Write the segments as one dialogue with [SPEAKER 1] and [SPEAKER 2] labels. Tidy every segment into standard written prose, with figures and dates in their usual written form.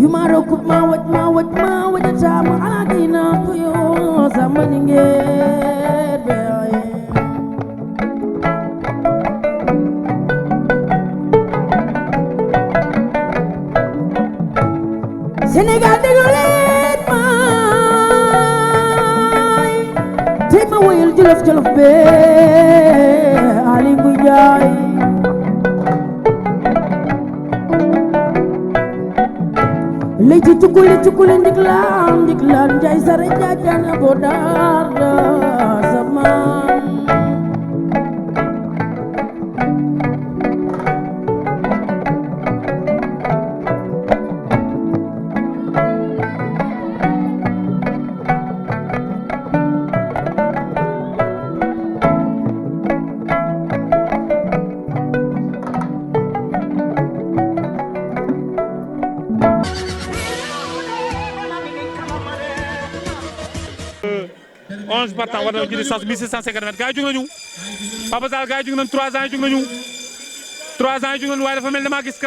[SPEAKER 1] Jumaro kup ma waj sama agina kuyo sama ninger beaye Sénégal dégolet may Tema woyal jolof be Ali Ngoudiaye Leji tukuli ndiklan Njaay sare jaajana bodar zaman
[SPEAKER 2] partant war na ci distance 1650 mètres gars yi jóg nañu Papa Sall gars yi jóg nañu 3 ans yi jóg nañu 3 ans yi jóg nañu waaye dafa mel ni damaa gis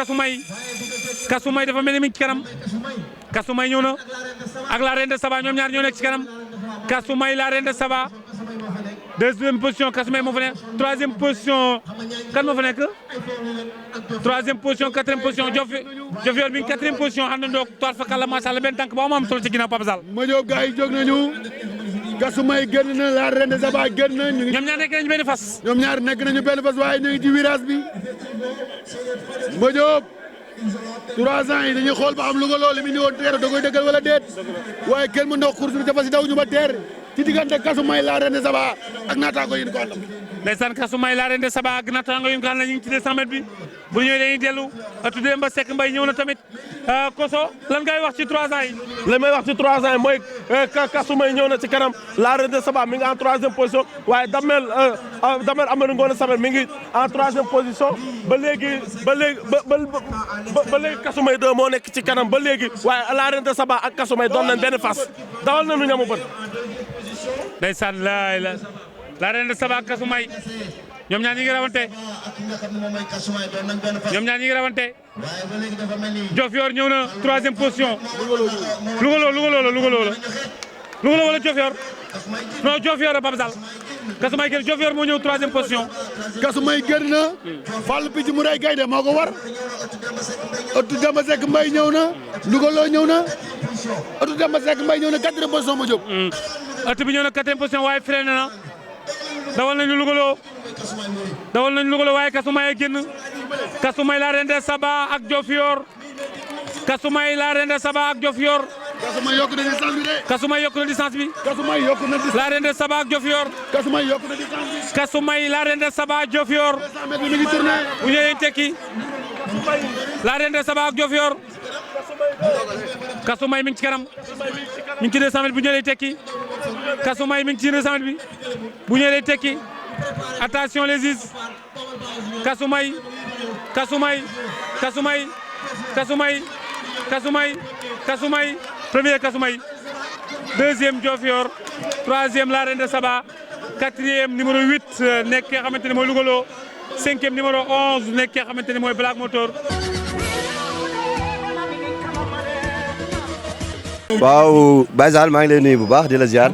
[SPEAKER 2] Kasumay dafa mel ni mi ngi ci kanam Kasumay ñëw na ak la Reine de Saba ñoom ñaar ñoo nekk ci kanam Kasumay la Reine de Saba deuxième position Kasumay moo fa nekk troisième position kan moo fa nekk troisième position quatrième position Diofior mi ngi quatrième position àndandoo toile fa kàlla macha allah benn tànk ba am solo ci ginnaaw Papa Sall.
[SPEAKER 3] ma jóg gars yi jóg nañu Kasumay génn na la Reine de Saba génn na ñu ngi.
[SPEAKER 2] ñoom ñaar nekk nañu benn fas.
[SPEAKER 3] ñoom ñaar nekk nañu benn fas waaye ñu ngi ci virage bi ma jóg 3 ans yi dañuy xool ba xam lu ko loolu li mu indi woon teer da koy dëggal wala déet waaye kenn mu ndox course bi dafa si daw ñu ba teer ci diggante Kasumay la Reine de Saba ak naataango yi ñu ko àndal.
[SPEAKER 2] ndeysaan Kasumay la Reine de Saba ak naataango yi ñu ko àndal ñu ngi ci 200 mètres bi bu ñëwee dañuy dellu tuddee Mba Seck Mbaye ñëw na tamit Koso lan ngay wax ci 3 ans yi.
[SPEAKER 4] li may wax ci 3 ans yi mooy Kasumay ñëw na ci kanam la Reine de Saba mi ngi en 3e position waaye Damel Amadou Ngone Sabel mi ngi en 3e position ba léegi Kasumay 2 moo nekk ci kanam ba léegi waaye la Reine de Saba ak Kasumay doon nañ benn fas dawal nañu ñamu bët.
[SPEAKER 2] ndeysaan la Reine de Saba ak Kasumay ñoom ñaar ñi ngi rawante Diofior ñëw na 3e position Louga wala Diofior non Diofior la Papa Sall Kasumay génn Diofior moo ñëw 3e position.
[SPEAKER 3] Kasumay génn na Fall Picc mu rey gaynde moo ko war Otu Demba Seck Mbaye ñëw na Louga ñëw na Otu Demba Seck Mbaye ñëw na 4e position ma jóg.
[SPEAKER 2] Otu bi ñëw na 4e position waaye freiné na dawal nañu Louga waaye Kasumay a génn Kasumay la Reine de Saba ak Diofior Kasumay la Reine de Saba ak Diofior.
[SPEAKER 3] Kasumay yokk na distance bi de.
[SPEAKER 2] Kasumay yokk na distance bi.
[SPEAKER 3] Kasumay yokk na distance.
[SPEAKER 2] la Reine de Saba ak Diofior.
[SPEAKER 3] Kasumay yokk na distance bi.
[SPEAKER 2] Kasumay la Reine de Saba ak Diofior.
[SPEAKER 3] mi ngi tourné.
[SPEAKER 2] bu ñëwee tekki la Reine de Saba ak Diofior. Kasumay mi ngi ci kanam mi ngi ci 200 mètres bu ñëwee tekki Kasumay mi ngi ci 200 mètres bi bu ñëwee tekki attention les is Kasumay premier Kasumay deuxième Diofior troisième la Reine de Saba quatrième numéro 8 nekk ki nga xamante ne mooy Louga Lo cinquième numéro 11 nekk ki nga xamante ne mooy Black Motor.
[SPEAKER 5] waaw Baye Sall maa ngi lay nuyu bu baax di la ziar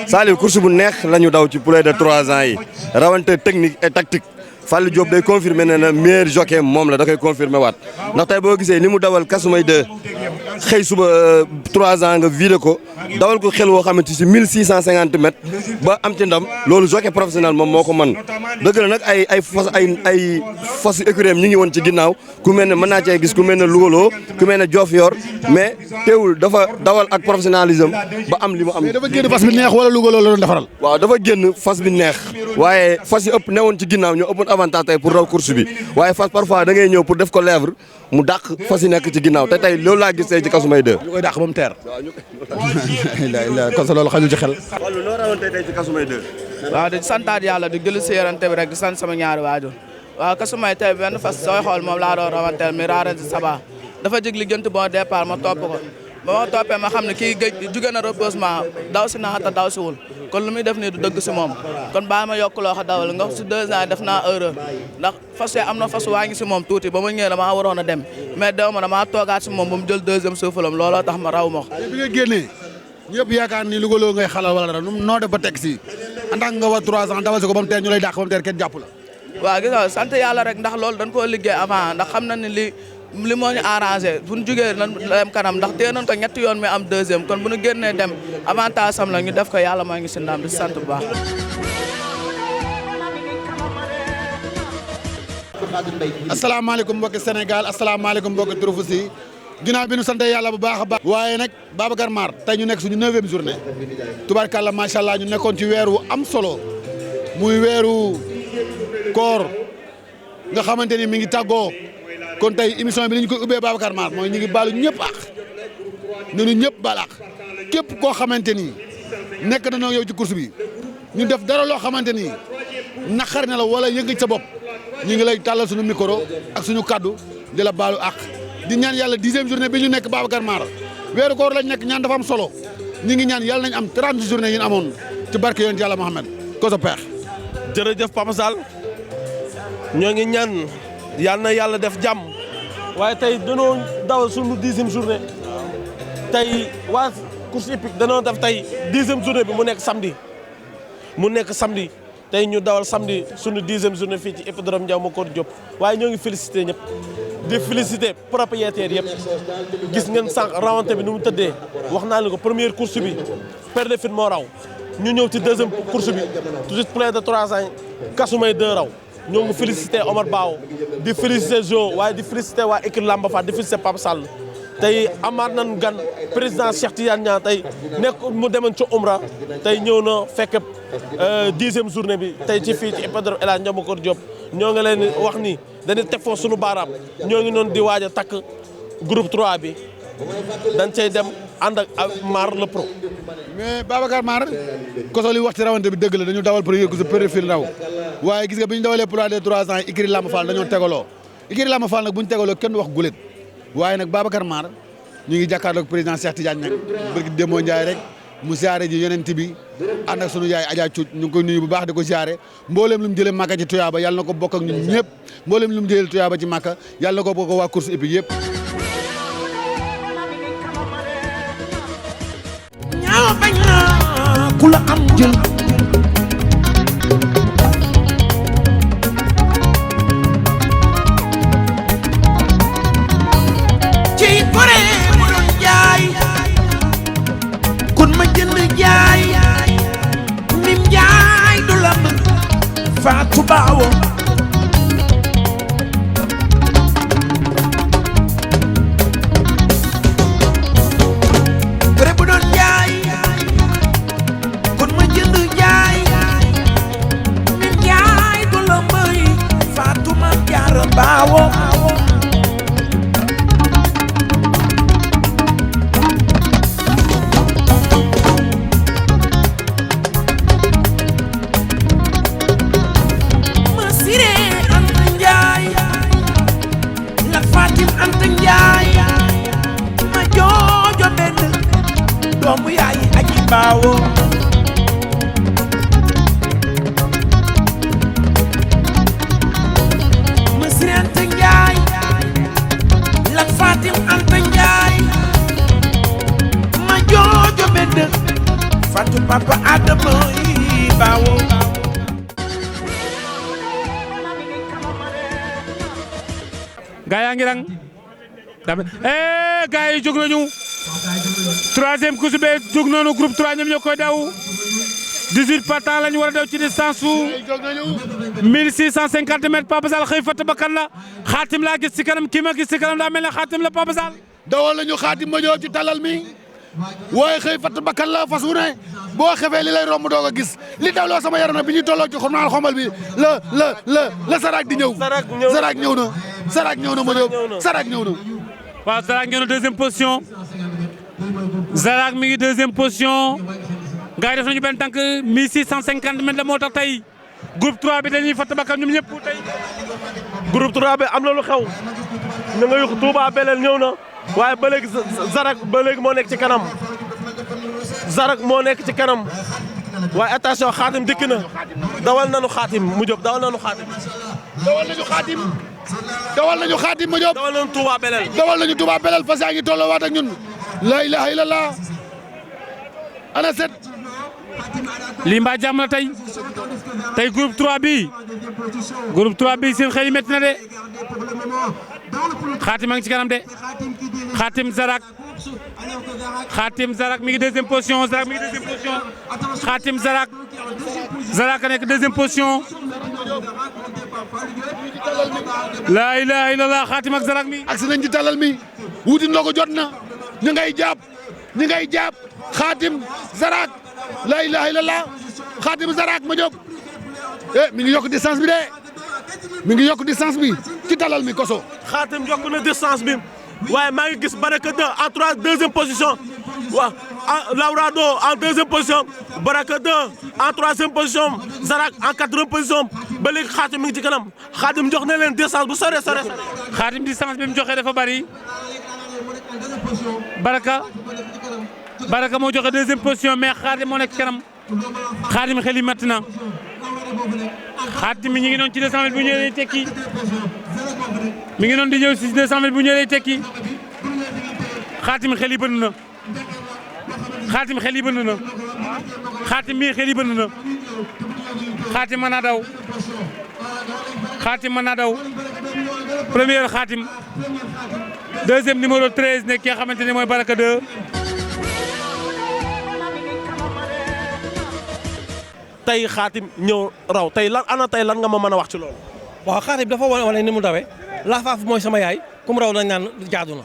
[SPEAKER 5] Saliou course bu neex la ñu daw ci plus de 3 ans yi rawante technique et tactique Fallou Diop day confirmer ne na meilleur jockey moom la da koy confirmer waat ndax tey boo gisee ni mu dawal Kasumay 2 xëy suba 3 ans nga vidé ko dawal ko xel woo xamante si 1650 mètres ba am ci ndam loolu jockey professionnel moom moo ko mën dëgg la nag ay fas écurie ñi ngi woon ci ginnaaw ku mel ne mën naa cee gis ku mel ne Louga Lo ku mel ne Diofior mais teewul dafa dawal ak professionnalisme ba am li mu am.
[SPEAKER 3] mais dafa génn fas bi neex wala Louga Lo la doon defaral.
[SPEAKER 5] waaw dafa génn fas bi neex waaye fas yi ëpp newoon ci ginnaaw ñoo ëppoon avantage tey pour raw course bi waaye fas parfois da ngay ñëw pour def ko lèvre mu dàq fas yi nekk ci ginnaaw te tey loolu laa gis tey ci Kasumay 2.
[SPEAKER 3] ñu koy dàq ba mu teer. kon sa loolu xajul ci xel.
[SPEAKER 5] Fallou loo rawante tey ci Kasumay 2.
[SPEAKER 6] waaw di santaat yàlla di gëlu si yorante bi rek di sant sama ñaari waajur waaw Kasumay tey benn fas sooy xool moom laa doon rawanteel mi la Reine de Saba dafa jig li gënt bon départ ma topp ko ba ma toppee ma xam ne kii géej jóge na reposement daw si naa ta daw si wul kon lu muy def nii du dëgg si moom kon baa ma yokk loo xa dawal nga si 2 ans def naa erreur ndax fas am na fas waa ngi si moom tuuti ba ma ñëwee damaa waroon a dem mais dew ma damaa toogaat si moom ba mu jël 2e suufalam looloo tax ma raw ma ko.
[SPEAKER 3] bi nga génnee ñëpp yaakaar ni Louga loo ngay xalal wala dara noo def ba teg si en tant que nga war 3 ans dawal si ko ba mu teel ñu lay dàq ba mu teel kenn jàpp la.
[SPEAKER 6] waaw gis nga sant yàlla rek ndax loolu dañ koo liggéey avant ndax xam na ni li moo ñu arrangé bu ñu jugee nañ dem kanam ndax téye nañ ko ñetti yoon mi am 2e kon bu ñu génnee dem avantage sam la ñu def ko yàlla maa ngi si ndam di sant bu baax.
[SPEAKER 3] asalaamaaleykum mbokki Sénégal asalaamaaleykum mbokki Trufus yi ginnaaw bi nu sant yàlla bu baax a baax. waaye nag Babacar Mar tey ñu nekk suñu 9e journée tubaarkàlla macha allah ñu nekkoon ci weer wu am solo muy weeru koor nga xamante ni mi ngi tàggoo. kon tey émission bi li ñu koy ubbee Babacar Mar mooy ñu ngi baalu ñëpp ak ñun ñëpp baal ak képp koo xamante ni nekk na yow ci course bi ñu def dara loo xamante ni naqari na la wala yëngu sa bopp ñu ngi lay tàllal suñu micro ak suñu kaddu di la baalu ak di ñaan yàlla 10e journée bi ñu nekk Babacar Mar weeru koor lañ nekk ñaan dafa am solo ñu ngi ñaan yàlla nañ am 30 journée yi ñu amoon ci barke yonent yàlla Mohamed ko sa peex.
[SPEAKER 4] jërëjëf Papa Sall ñoo ngi ñaan yal na yàlla def jàmm waaye tey danoo dawal sunu 10e journée tey waa course hippique danoo def tey 10e journée bi mu nekk samedi tey ñu dawal samedi sunu 10e journée fii ci hippodrome Ndiaw Macodou Diop waaye ñoo ngi félicité ñëpp di félicité propriétaire yëpp gis ngeen sànq rawante bi nu mu tëddee wax naa leen ko première course bi Père de Fit moo raw ñu ñëw ci 2e course bi tout de suite plein de 3 ans Kasumay 2 raw ñoo ngi félicité Omar Bao di félicité Jo waaye di félicité waa équipe Lamba Fa di félicité Pape Sall tey amaat nañ gan président Cheikh Tidiane Niang tey nekk mu demoon ci Umra tey ñëw na fekk 10e journée bi tey ci fii ci hippodrome El Hadj Ndiaw Macodou Diop ñoo ngi leen wax ni dañuy teg foofu sunu baaraam ñoo ngi noonu di waaj a takk groupe 3 bi dañ cay dem ànd ak Mar le pro.
[SPEAKER 3] mais Babacar Mar koso li wax ci rawante bi dëgg la dañu dawal premier course périfil raw waaye gis nga bi ñu dawalee poids de 3 ans yi Ikiri Lamba Fall dañoo tegaloo Ikiri Lamba Fall nag bu ñu tegaloo kenn du wax gulet waaye nag Babacar Mar ñu ngi jàkkaarloog président Cheikh Tidiane Niang barki Demba Ndiaye rek mu siyaare ji yonent bi ànd ak sunu yaay Adja Cuuc ñu ngi koy nuyu bu baax di ko siyaare mbooleem lu mu jëlee Màkka ci tuyaaba yàlla na ko bokk ak ñun ñëpp mbooleem lu mu jëlee tuyaaba ci Màkka yàlla na ko bokk waa course hippique yëpp.
[SPEAKER 1] ñaaw bañ na ku la am jël ci gore mu doon jaay kon ma jënd jaay nim jaay du la mën Fatou Bawo gore bu doon jaay kon ma jënd jaay nim jaay du la may Fatou ma jaar Bawo Anta Njaay ma joojo benn doomu yaay aji baawo ma siri Anta Njaay la Fatim Anta Njaay ma joojo benn Fatou papa Adama yi baawo
[SPEAKER 2] gaa yaa ngi rang gaa yi jóg nañu 3e course bi jóg nañu groupe 3 ñoom ñoo koy daw 18 partants lañu war a daw ci distance su 1650 mètres Papa Sall xëy fatt bakkan la xaatim laa gis ci kanam kii ma gis ci kanam daa mel ne xaatim la Papa Sall
[SPEAKER 3] dawal nañu xaatim ma ñëw ci talal mi waaye xëy fatt bakkan la fas wu ne boo xefee li lay romb doog a gis li dawloo sama yaram na bi ñuy tolloo ci xormaal xombal bi la Sarak di ñëw Sarak ñëw na Sarak ñëw na ma ñëw Sarak ñëw na
[SPEAKER 2] waaw Sarak ñëw na 2e position Sarak mi ngi 2e position gars yi def nañu benn tànk 1650 mètres la moo tax tey groupe 3 bi dañuy fatt bakkan ñoom ñëpp tey
[SPEAKER 4] groupe 3 bi am na lu xew na nga yokk Touba Belel ñëw na waaye ba léegi Zarak ba léegi moo nekk ci kanam Zarak moo nekk ci kanam waaye attention Xaatim dikk na dawal nañu Xaatim mu jóg dawal nañu Xaatim.
[SPEAKER 3] dawal nañu Xaatim dawal nañu Xaatim ma jóg.
[SPEAKER 4] dawal nañu Touba Belel.
[SPEAKER 3] dawal nañu Touba Belel fas yaa ngi tolloo waat ak ñun. la ilaha illallah ana set.
[SPEAKER 2] lii mbaa jàmm la tey groupe 3 bi seen xel yi métti na de Xaatim a ngi ci kanam de Xaatim Zarak mi ngi deuxième position Xaatim Zarak a nekk deuxième position laa ilaha illallah Xaatim ak Zarak mi.
[SPEAKER 3] agsi nañ ci talal mi wuti ndogu jot na ñu ngay jàpp Xaatim Zarak la ilaha illallah Xaatim Zarak ma jóg mi ngi yokk distance bi de mi ngi yokk distance bi ci talal mi koso.
[SPEAKER 4] Xaatim yokk na distance bi waaye maa ngi gis Baraka 2 en deuxième position waaw Laurado en deuxième position Baraka 2 en troisième position Zarak en quatrième position ba léegi Xaatim mi ngi ci kanam Xaatim jox na leen distance bu sore.
[SPEAKER 2] Xaatim distance bi mu joxe dafa bari Baraka moo joxe deuxième position mais Xaatim moo nekk ci kanam Xaatim xel yi matt na Xaatim mi ñu ngi doon ci 200 mètres bu ñëwee lay tekki mi ngi doon di ñëw si 200 mètres bu ñëwee lay tekki Xaatim xel yi bënn na Xaatim xel yi bënn na Xaatim mii xel yi bënn na Xaatim mën naa daw Xaatim mën naa daw première Xaatim deuxième numéro 13 nekk ki nga xamante ne mooy Baraka 2.
[SPEAKER 4] tey Xaatim ñëw raw tey lan nga ma mën a wax ci loolu.
[SPEAKER 7] waaw Xaatim dafa wane ni mu dawee laafaaf mooy sama yaay kum raw nañ naan jaadu na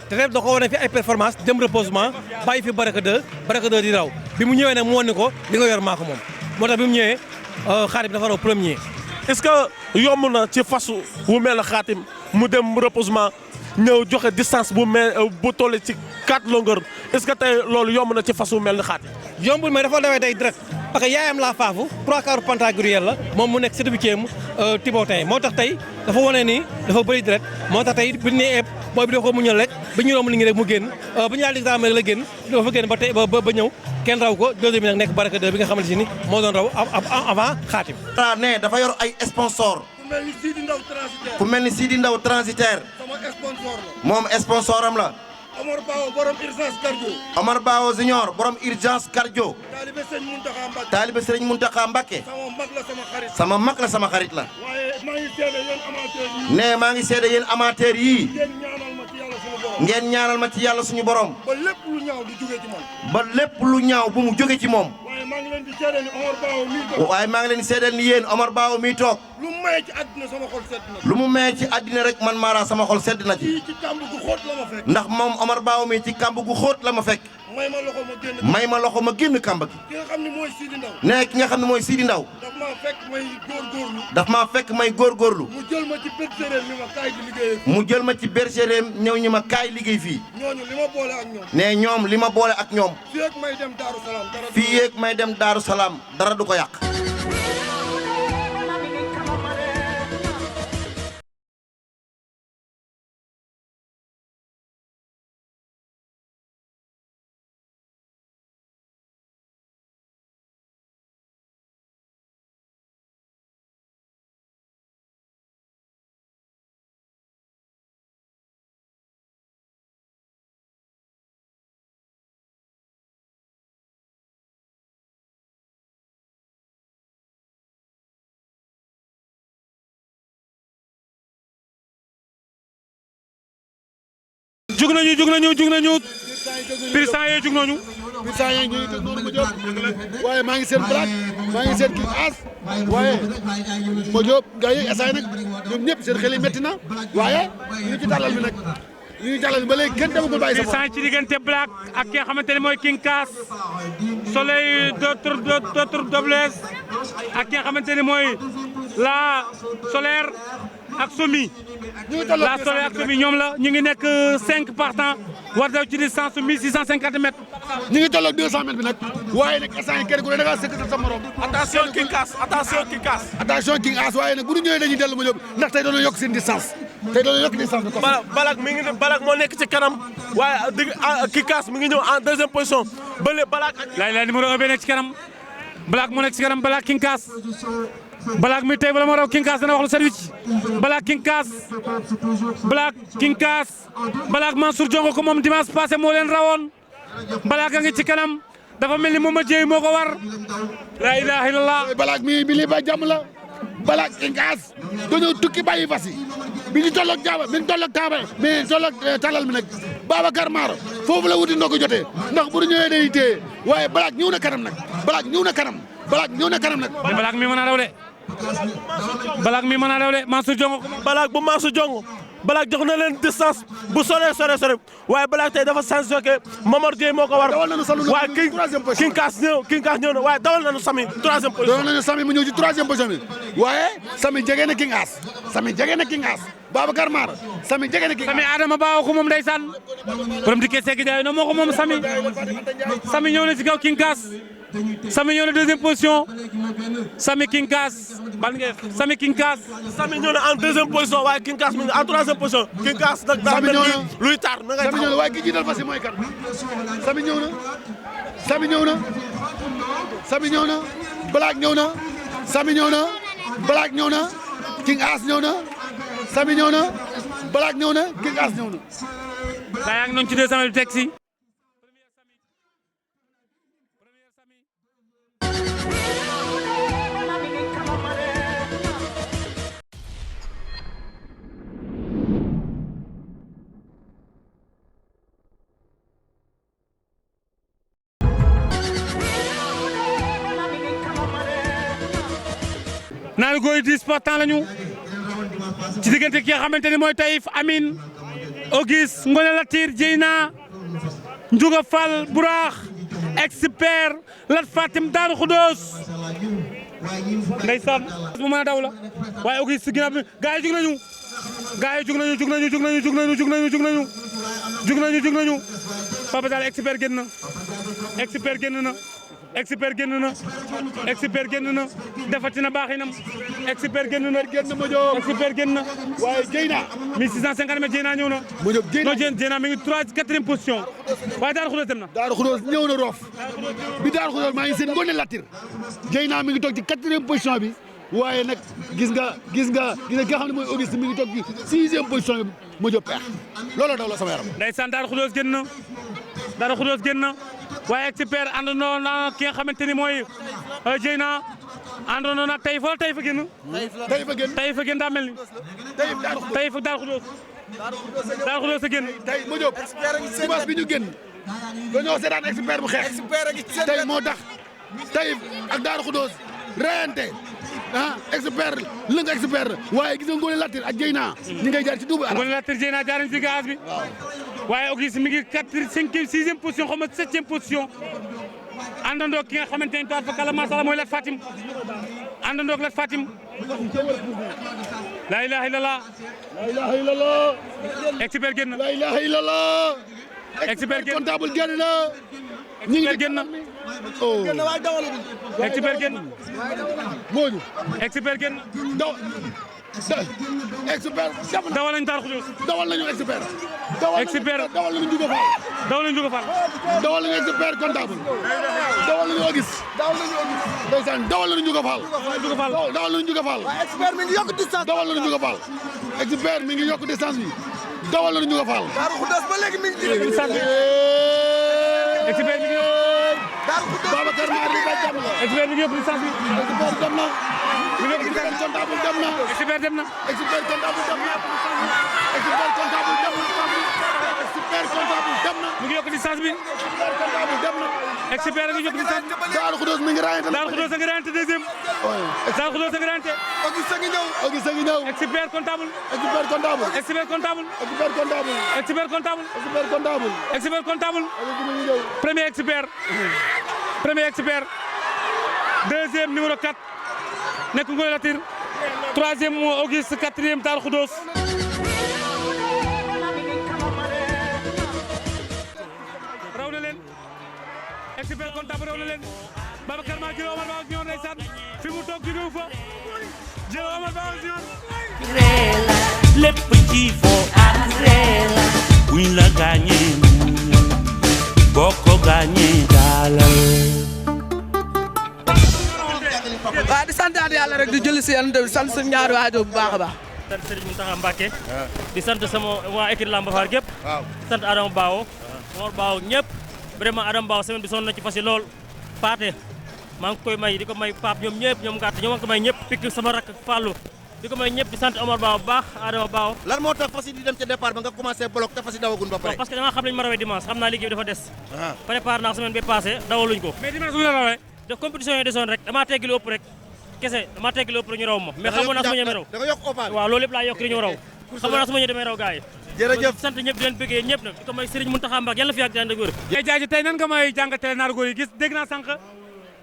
[SPEAKER 7] te da ko wane fi ay performance dem reposement bàyyi fi Baraka 2 di raw bi mu ñëwee nag mu wan ni ko li nga yor maa ko moom moo tax bi mu ñëwee Xaatim dafa raw premier.
[SPEAKER 4] est-ce que yomb na ci fasu wu mel ne Xaatim mu dem reposement ñëw joxe distance bu toll ci 4 longueurs est-ce que tey loolu yomb na ci fas wu mel ni Xaatim.
[SPEAKER 7] yombul mais dafa dawee day direct parce que yaayam laa faafu 3 quarts pantagruel la moom mu nekk 7e Tiboutin moo tax tey dafa wane ni dafa bëri direct moo tax tey bu ñu nee booy bi dafa ko muñal rek ba ñu romb li ngi rek mu génn bu ñu laal examen rek la génn dafa génn ba tey ba ñëw kenn raw ko deuxième bi nag nekk Baraka 2 bi nga xamante ni moo doon raw avant Xaatim.
[SPEAKER 8] ne dafa yor ay sponsor ku mel ni Sidi Ndaw transitaire moom sponsor am la.
[SPEAKER 3] Omar Bao borom urgence cardio.
[SPEAKER 8] Omar Bao Junior borom urgence cardio.
[SPEAKER 3] Taalibe Sëriñ Muntaxa Mbakke.
[SPEAKER 8] sama mag la sama xarit la.
[SPEAKER 3] waaye maa ngi seede yéen amateur yi.
[SPEAKER 8] maa ngi seede yéen amateur yi.
[SPEAKER 3] ngeen ñaanal ma ci yàlla suñu borom.
[SPEAKER 8] ba lépp lu ñaaw du jóge ci moom.
[SPEAKER 3] ba lépp lu ñaaw bu mu jóge ci moom.
[SPEAKER 8] waaye maa ngi leen di seedeel ni Omar Bao mii toog.
[SPEAKER 3] waaye maa ngi leen di seedeel ni yéen Omar Bao mii toog.
[SPEAKER 8] lu mu maye ci àddina sama xol sedd na.
[SPEAKER 3] lu mu maye ci àddina rek man Mara sama xol sedd na ci.
[SPEAKER 8] kii ci kàmb gu xóot la ma fekk.
[SPEAKER 3] ndax moom Omar Bao mii ci kàmb gu xóot la ma fekk.
[SPEAKER 8] may ma loxo ma génn.
[SPEAKER 3] may ma loxo ma génn kàmb gi.
[SPEAKER 8] ki nga xam ne mooy Sidi Ndaw.
[SPEAKER 3] nee ki nga xam ne mooy Sidi Ndaw.
[SPEAKER 8] daf maa fekk may góorgóorlu.
[SPEAKER 3] daf maa fekk may góorgóorlu.
[SPEAKER 8] mu jël ma ci bergerie ni ma kaay di liggéeyee.
[SPEAKER 3] mu jël ma ci bergerie ñëw ñi ma kaay liggéey fii.
[SPEAKER 8] ñooñu li ma boole ak ñoom.
[SPEAKER 3] nee ñoom li ma boole ak ñoom.
[SPEAKER 8] fii ak may dem Daaru Salaam dara.
[SPEAKER 3] fii ak may dem Daaru Salaam dara du ko yàq.
[SPEAKER 2] jug nañu pirisan yee jug nañu.
[SPEAKER 3] pirisan yee ñu ngi teg noonu ma jóg waaye maa ngi seen black maa ngi seen kii as waaye ma jóg gars yi essayé nag ñoom ñëpp seen xel yi métti na waaye ñu ngi ci tàllal bi nag ñu ngi tàllal bi ba léegi kenn demagul bàyyi sa
[SPEAKER 2] pirisan ci diggante black ak ki nga xamante ne mooy King Kass soleil d'autres doblesse ak ki nga xamante ne mooy la solaire ak Somi. la solaire ak Somi ñoom la ñu ngi nekk 5 partants war daw ci distance 1650 mètres.
[SPEAKER 3] ñu ngi tolloog 200 mètres bi nag waaye nag instant yi kenn ku ne da ngaa sëkk sa morom.
[SPEAKER 4] attention King Kass attention King Kass.
[SPEAKER 3] attention King Kass waaye nag bu ñu ñëwee dañuy dellu ma jóg ndax tey doon yokk seen distance tey loolu yokk distance bi.
[SPEAKER 4] Balak moo nekk ci kanam waaye Kinkaas mi ngi ñëw en deuxième position bële Balak.
[SPEAKER 2] laay numéro 1 bi nekk ci kanam Balak moo nekk ci kanam Balak Kinkaas Balak mi tey bala moo raw Kinkaas dana wax lu service Balak Kinkaas Balak Mansour Diongo ko moom dimanche passé moo leen rawoon Balak a ngi ci kanam dafa mel ni moom a jéey moo ko war la ilaha illallah.
[SPEAKER 3] Balak mi bi lii ba jàmm la Balak Kinkaas dañoo tukki bàyyi fas yi bi ñu tolloog jaaba bi ñu tolloog taaba bi ñu tolloog talal mi nag Babacar Mar foofu la wuti ndoo ko jotee ndax bu ñu ñëwee day téye waaye Balak ñëw na kanam nag Balak ñëw na kanam nag.
[SPEAKER 2] mais Balak mi mën a daw de Balak mi mën a daw de Mansour Diongo.
[SPEAKER 4] Balak bu Mansour Diongo Balak jox na leen distance bu sore waaye Balak tey dafa sens que Momar Dieye moo ko war.
[SPEAKER 3] dawal nañu Sami
[SPEAKER 4] waaye Kinkaas ñëw na waaye dawal nañu Sami troisième position.
[SPEAKER 3] dawal nañu Sami mu ñëw ci troisième position bi waaye Sami jege na Kinkaas Babacar Mar Sami jege na Kinkaas.
[SPEAKER 2] Sami Adama Ba ko moom ndeysaan borom di kese gi jaay na moo ko moom Sami ñëw na ci kaw Kinkaas Sami ñëw na deuxième position Sami Kinkaas Sami
[SPEAKER 4] ñëw na en deuxième position waaye Kinkaas mi ngi en troisième position Kinkaas nag daa mel ni luy tar na ngay
[SPEAKER 3] Sami ñëw na waaye ki jiital fas yi mooy kan Sami ñëw na Balak ñëw na Sami ñëw na Balak ñëw na Kinkaas ñëw na Sami ñëw na Balak ñëw na Kinkaas ñëw na.
[SPEAKER 2] daa yaa ngi noonu ci 200 bi teg si. naan góor yi 10 pourtant lañu ci diggante ki nga xamante ni mooy Taïf Amine Auguste Ngone Latir Dieyna Ndiouga Fall Buraax expert Lat Fatim Daaru Xudoos ndeysaan mu mën a daw la waaye Auguste ginnaaw bi gaa yi jug nañu Papa Sall expert génn na defati na baaxinam expert génn na
[SPEAKER 3] waaye Dieyna
[SPEAKER 2] 1650 mètres Dieyna ñëw na. Dieyna mi ngi 4e position waaye Daaru Xudoos dem na.
[SPEAKER 3] Daaru Xudoos ñëw na roof bi Daaru Xudoos maa ngi seen Ngone Latir Dieyna mi ngi toog ci 4e position bi waaye nag gis nga ki nga xam ne mooy Auguste mi ngi toog ci 6e position bi mu jóg peex looloo daw la sama yaram.
[SPEAKER 2] ndeysaan Daaru Xudoos génn na waaye expert àndandoo na ki nga xamante ni mooy Dieyna àndandoo na Taïf wala Taïf génn. Taïf génn daa mel ni. Taïf Daaru Xudoos. Daaru Xudoos a génn.
[SPEAKER 3] tey ma jóg dimanche bi ñu génn dañoo seetaan expert bu xeex tey moo tax Taïf ak Daaru Xudoos reyante expert lëng expert waaye gis nga Ngone Latir ak Dieyna ñi ngay jaar ci double
[SPEAKER 2] Ngone Latir Dieyna jaar nañ ci gaz bi waaye Auguste mi ngi 4e 5e 6e position xaw ma 7e position àndandoo ki nga xamante ne toog fa kala masala mooy Lat Fatim àndandoo ak Lat Fatim la ilaha illallah expert génn
[SPEAKER 3] la ilaha illallah
[SPEAKER 2] expert génn
[SPEAKER 3] comptable génn na
[SPEAKER 2] ñi ngi génn expert génn
[SPEAKER 3] mooñu
[SPEAKER 2] expert génn
[SPEAKER 3] expert
[SPEAKER 2] dawal nañu Daaru Xudoos
[SPEAKER 3] dawal nañu expert dawal nañu Ndiouga Fall dawal nañu expert comptable dawal nañu Auguste ndeysaan dawal nañu Ndiouga Fall dawal nañu Ndiouga Fall expert mi ngi yokk distance dawal nañu Ndiouga Fall expert mi ngi yokk distance bi dawal nañu Ndiouga Fall Daaru Xudoos ba léegi mi ngi
[SPEAKER 2] distance bi expert mi ngi
[SPEAKER 3] Babacar Mar li ba jàmm la
[SPEAKER 2] expert mi ngi yokk distance bi
[SPEAKER 3] expert dem na expert comptable dem na
[SPEAKER 2] expert dem na
[SPEAKER 3] expert comptable dem na expert comptable dem na expert comptable dem na
[SPEAKER 2] mi ngi yokk distance bi
[SPEAKER 3] expert comptable dem na
[SPEAKER 2] expert a ngi yokk distance bi
[SPEAKER 3] Daaru Xudoos mi ngi rayante
[SPEAKER 2] Daaru Xudoos a ngi rayante deuxième Daaru Xudoos a ngi rayante
[SPEAKER 3] Auguste a ngi ñëw
[SPEAKER 2] expert comptable
[SPEAKER 3] expert comptable
[SPEAKER 2] expert comptable
[SPEAKER 3] expert comptable
[SPEAKER 2] expert comptable
[SPEAKER 3] expert comptable
[SPEAKER 2] expert comptable premier expert deuxième numéro 4 nekk Ngone Latir troisième Auguste quatrième Daaru Xudoos raw na leen expert comptable raw na leen Babacar Mar jël Omar Ba ak ñoom ndeysaan fi mu toog jógewu fa jël Omar Ba ak ñoom
[SPEAKER 9] reela lépp ci fo ak reela buñ la gaañee muñal boo ko gaañee daalal.
[SPEAKER 6] waaw di sant yàlla rek di julli si yéen di sant suñu ñaari waajur bu baax a baax.
[SPEAKER 10] sant Serigne Mountakha Mbacké di sant sama waa équipe Lamba Fall gépp di sant Adama Bao Mor Bao ñëpp vraiment Adama Bao semaine bi sonn na ci fas yi lool paate maa ngi koy may di ko may Pape ñoom ñëpp ñoom gàtt ñoom ko may ñëpp pikk sama rakk Fallou di ko may ñëpp di sant Omar Bao bu baax Adama Bao.
[SPEAKER 8] lan moo tax fas yi di dem ca départ ba nga commencé bloc te fas yi dawagun ba pare.
[SPEAKER 10] parce que dama xam lañu ma rawee dimanche xam naa liggéey bi dafa des prépare naa semaine bi passé dawaluñ ko mais dimanche bu la rawee de compétition yi desoon rek damaa teggi lu ëpp rek kese damaa teggi lu ëpp rek ñu raw ma mais xamoon naa su ma ñëwee raw
[SPEAKER 8] da nga yokk opa bi
[SPEAKER 10] waaw loolu lépp laa yokk di ñu raw xamoon naa su ma ñëwee damay raw gars yi
[SPEAKER 8] jërëjëf
[SPEAKER 10] sant ñëpp di leen bëggee ñëpp nag di ko may Serigne Mountakha Mbacké yàlla fi yàgg daan dëgër
[SPEAKER 2] jaaji tey nan nga may jàngatee Nargo yi gis dégg naa sànq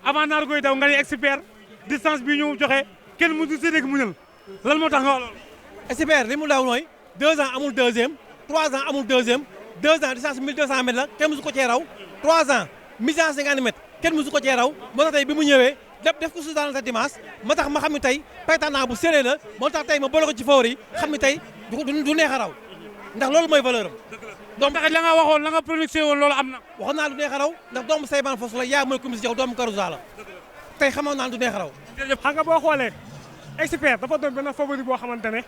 [SPEAKER 2] avant Nargo yi daw nga ne expert distance bi ñu joxe kenn mu du si dégg muñal lan moo tax nga wax loolu
[SPEAKER 7] expert li mu daw mooy 2 ans amul deuxième 3 ans amul deuxième 2 ans distance 1200 mètres la kenn musu ko cee raw 3 ans 1150 mètres kenn musu ko cee raw moo tax tey bi mu ñëwee def ko Soudan sa dimanche moo tax ma xam ne tey paytanaa bu sérée la moo tax tey ma boole ko ci favori yi xam ne tey du neex a raw ndax loolu mooy valeur am.
[SPEAKER 2] donc tax la nga waxoon la nga prononcé woon loolu am na.
[SPEAKER 7] waxoon naa du neex a raw ndax doomu Seybaan Fos la yaa mooy comité jox doomu Karouza la tey xamoon naa du neex a raw.
[SPEAKER 11] xam nga boo xoolee expert dafa doon benn favori boo xamante ne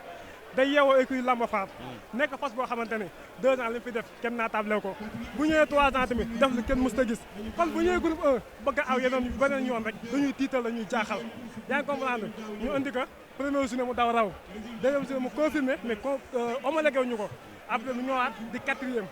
[SPEAKER 11] day yeewoo écurie Lamba Fall nekk fas boo xamante ne 2 ans li mu fi def kenn naa table ko bu ñëwee 3 ans tamit def lu kenn mës a gis kon bu ñëwee groupe 1 bëgg a aw yeneen beneen yoon rek dañuy tiital la ñuy jaaxal yaa ngi comprendre ñu andi ko premier journée mu daw raw deuxième journée mu confirmé mais homologué wuñu ko après mu ñëwaat di 4e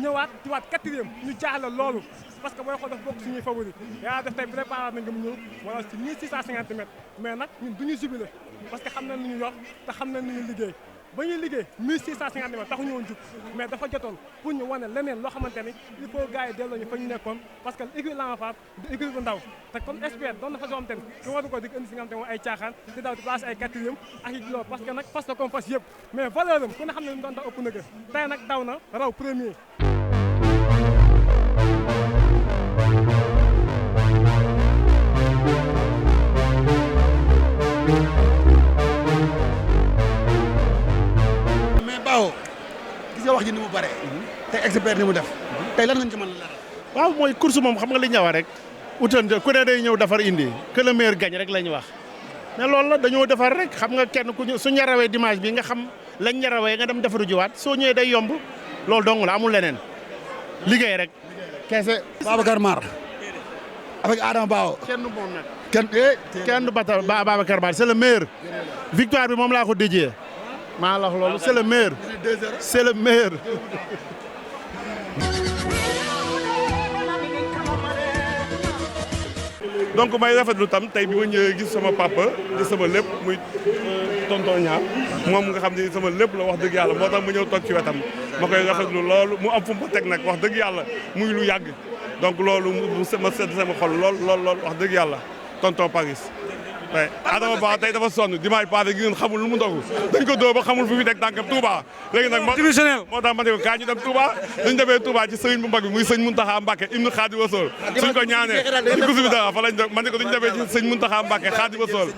[SPEAKER 11] ñëwaat ci waat 4e ñu jaaxle loolu parce que booy xool dafa bokk suñuy favori yaa def tey préparé na nga mu ñëw wala si 1650 mètres mais nag ñun du ñu jubilé parce que xam nañ lu ñu yor te xam nañ lu ñu liggéey ba ñuy liggéey 1650 mètres taxu ñu woon jug mais dafa jotoon pour ñu wane leneen loo xamante ni il faut gars yi delloo ñu fa ñu nekkoon parce que écurie Lamba Fall du écurie bu ndaw te comme expert doon na fa soo xam te ni ki waru ko di indi si nga xam te ne ay caaxaan di daw di place ay 4e ak yi loolu parce que nag fas la comme fas yëpp mais valeur am ku ne xam ne lu mu doon daw ëpp na tey nag daw na raw premier
[SPEAKER 3] gis nga wax ji ni mu bare tey expert ni mu def tey lan nga ci mën a leeral
[SPEAKER 12] waaw mooy course moom xam nga li ñu wax rek utante ku ne day ñëw defar indi que le meilleur gagne rek la ñu wax mais loolu la dañoo defar rek xam nga kenn ku ñu su ñarawee dimanche bi nga xam lañ ñarawee nga dem defaru jiwaat soo ñëwee day yomb loolu dong la amul leneen liggéey rek keese
[SPEAKER 3] Babacar Mar avec Adama Bao
[SPEAKER 12] kenn du moom nag
[SPEAKER 3] kenn
[SPEAKER 12] du bata Babacar Mar c'est le meilleur victoire bi moom laa ko déjee maa la wax loolu c'est le meilleur c'est le meilleur
[SPEAKER 13] donc may rafetlu tam tey bi ma ñëwee gis sama papa di sama lépp muy tonton ñaar moom nga xam ne sama lépp la wax dëgg yàlla moo tax mu ñëw toog ci wetam ma koy rafetlu loolu mu am fu mu ko teg nag wax dëgg yàlla muy lu yàgg donc loolu ma sedd sama xol lool wax dëgg yàlla tonton Paris waaye Adama Ba tey dafa sonn dimanche passé gi ngeen xamul lu mu ndogu dañ ko dóor ba xamul fu fi teg tànkam Touba léegi nag moo tax ma ne ko kaa ñu dem Touba dañ demee Touba ci sëriñ bu mag bi muy sëñ Mountakha Mbacké ibnu Khadimu Rasul suñ ko ñaanee ci gusu bi dara fa lañ ma ne ko duñ demee ci sëñ Mountakha Mbacké Khadimu Rasul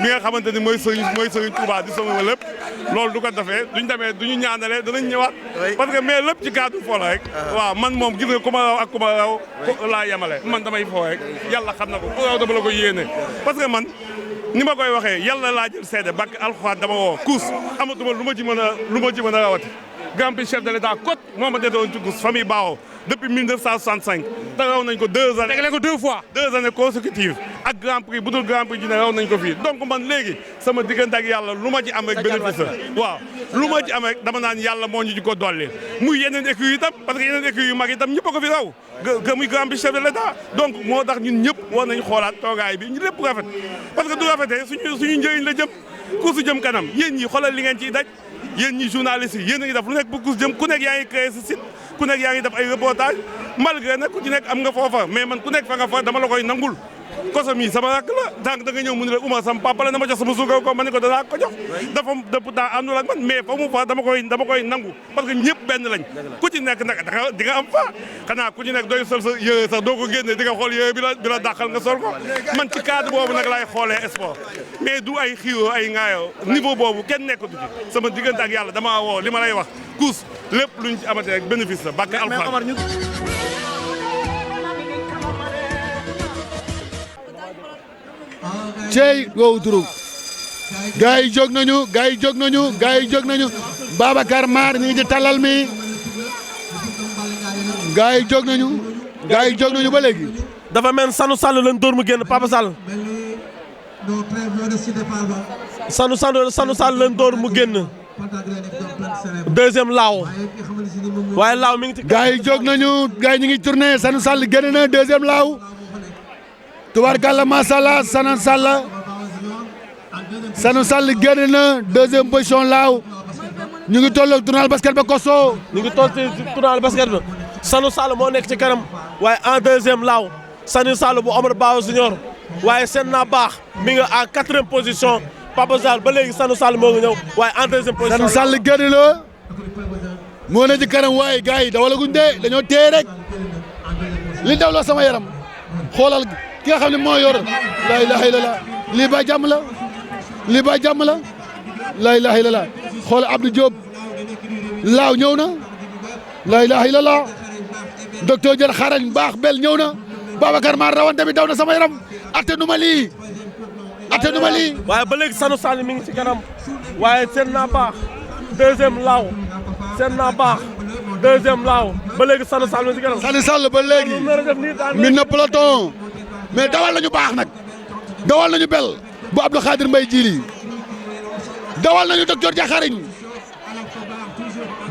[SPEAKER 13] mi nga xamante ni mooy sëriñ Touba di sama lépp loolu du ko defee duñ demee duñu ñaanalee danañ ñëwaat parce que mais lépp ci cadre fo la rek waaw man moom gis nga ku ma raw ak ku ma raw laa yemale man damay foo rek yàlla xam na ko ku raw dama la ko yéene parce que man ni ma koy waxee yàlla laa jël seede bakk alxuraan dama woo kuus amatuma lu ma ci mën a rawati grand prix chef de l'état côte moo ma dédoon ci kuus famille Bao depuis 1965 te raw nañ ko 2 années tegle ko 2 fois 2 années consécutives ak grand prix bu dul grand prix ji ne raw nañ ko fii donc man léegi sama diggante ak yàlla lu ma ci am rek bénéfice la waaw lu ma ci am rek dama naan yàlla moo ñu ci ko dolli muy yeneen écuries yi tam parce que yeneen écuries yu mag yi tam ñëpp a ko fi raw que muy grand prix chef de l'état donc moo tax ñun ñëpp war nañ xoolaat toogaay bi ñu lépp rafet parce que du rafetee suñu njëriñ la jëm course jëm kanam yéen ñi xoolal li ngeen ciy daj yéen ñi journalistes yi yéen a ngi def lu nekk bu course jëm ku nekk yaa ngi créé sa site ku nekk yaa ngi def ay reportage malgré nag ku ci nekk am nga foofa mais man ku nekk fa nga fa dama la koy nangul koso mi sama rakk la tànk da nga ñëw mu ne la Oumar sama papa la na ma jox sama suukar ko ma ne ko danaa ko jox dafa pourtant àndul ak man mais fa mu fa dama koy nangu parce que ñëpp benn lañ ku ci nekk nag di nga am fa xanaa ku ci nekk doy sol sa yére sax doo ko génne di nga xool yére bi la dàqal nga sol ko man ci cadre boobu nag laay xoolee sport mais du ay xiiroo ay ŋaayoo niveau boobu kenn nekkatu ci sama diggante ak yàlla dama woo li ma lay wax course lépp luñ ci amate rek bénéfice la bàkk alxuraan
[SPEAKER 3] cey wow turu gars yi jóg nañu Babacar Mar ñu ngi ci talal mi gars yi jóg nañu ba léegi
[SPEAKER 4] dafa mel Sanu Sall lañ dóor mu génn Papa Sall Sanu Sall lañ dóor mu génn deuxième laaw waaye laaw mi ngi ci
[SPEAKER 3] gars yi jóg nañu gars yi ñu ngi tourné Sanu Sall génn na deuxième laaw tubaarkàlla masala Sanu Sall génn na deuxième position laaw ñu ngi toll ak tournal basket ba Koso
[SPEAKER 4] ñu ngi toll ci tournal basket ba Sanu Sall moo nekk ci kanam waaye en deuxième laaw Sanu Sall bu Omar Bao Junior waaye seen naa baax mi nga en quatrième position Papa Sall ba léegi Sanu Sall moo ngi ñëw waaye en deuxième position
[SPEAKER 3] Sanu Sall génn na moo ne ci kanam waaye gars yi dawalaguñ de dañoo téye rek li dawloo sama yaram xoolal ki nga xam ne moo yor la ilaha illallah lii ba jàmm la la ilaha illallah xool Abdou Diop laaw ñëw na la ilaha illallah docteur Diène xarañ baax bel ñëw na Babacar Mar rawante bi daw na sama yaram atte nu ma lii
[SPEAKER 4] waaye ba léegi Sanu Sall mi ngi ci kanam waaye seen naa baax deuxième laaw ba léegi Sanu Sall mi ngi ci kanam
[SPEAKER 3] Sanu Sall ba léegi mi na peloton mais dawal nañu baax nag dawal nañu bel bu Abdou Khadir Mbaye jili dawal nañu docteur Diakhariñ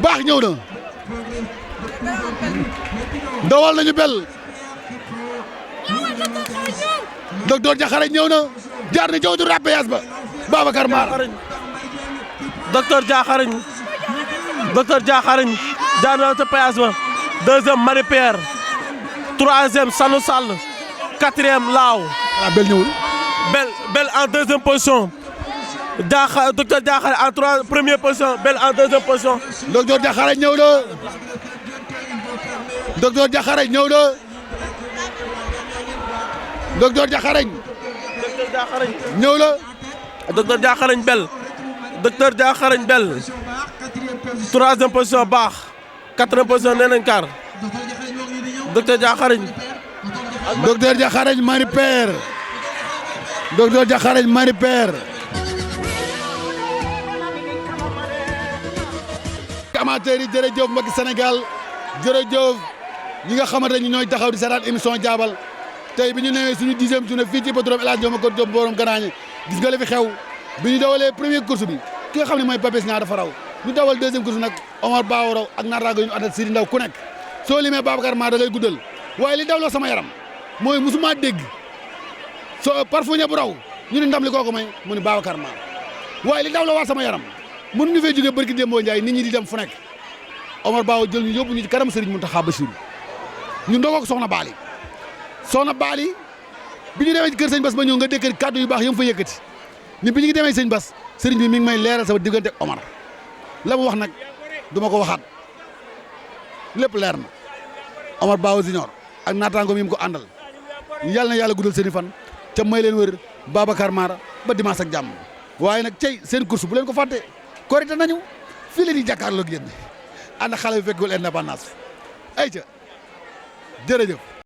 [SPEAKER 3] baax ñëw na dawal nañu bel docteur Diakhariñ ñëw na jaar na jawdu rappeyas ba Babacar Mar
[SPEAKER 4] docteur Diakhariñ jaar na ca péage ba deuxième Marie Pierre troisième Sanu Sall quatrième laaw
[SPEAKER 3] bel ñëwul
[SPEAKER 4] bel en deuxième position docteur Diakhariñ en première position bel en deuxième position
[SPEAKER 3] docteur Diakhariñ ñëw na docteur Diakhariñ ñëw na
[SPEAKER 4] docteur Diakhariñ bel troisième position baax quatrième position nee nañ kaar docteur
[SPEAKER 3] Diakhariñ Marie Pierre amateurs yi jërëjëf mbokki Sénégal jërëjëf ñi nga xamante ne ñooy taxaw di seetaan émission jaabal tey bi ñu newee suñu 10e journée fii ci hippodrome El Hadj Ndioma Koor Diop borom Ganaañe gis nga li fi xew bi ñu dawalee première course bi ki nga xam ne mooy Papis Niang dafa raw ñu dawal deuxième course nag Omar Bao raw ak naataango yu ñu àndal Sidi Ndaw ku nekk soo limee Babacar Mar da ngay guddal waaye li dawloo sama yaram mooy musuma dégg soo parfois bu raw ñu ne ndam li kooku may mu ne Babacar Mar waaye li dawloo waat sama yaram mënuñu fee jógee barki Demba Ndiaye nit ñi di dem fu nekk Omar Bao jël ñu yóbbu ñu ci kanam Serigne Mountakha Bassirou ñu ndogoo ko soxna Baali bi ñu demee ci kër sëñ Bass ba ñëw nga dégg kàddu yu baax yam fa yëkkati ni bi ñu ngi demee sëñ Bass Serigne bi mi ngi may leeral sama diggante ak Omar la mu wax nag du ma ko waxaat lépp leer na Omar Bao Junior ak naataango mi mu ko àndal yàlla na yàlla guddal seen i fan ca may leen wër Babacar Mar ba dimanche ak jàmm waaye nag cey seen course bu leen ko fàtte korite nañu fii la ñuy jàkkaarloog yéen ànd xale bi fekkul indépendance ay ca jërëjëf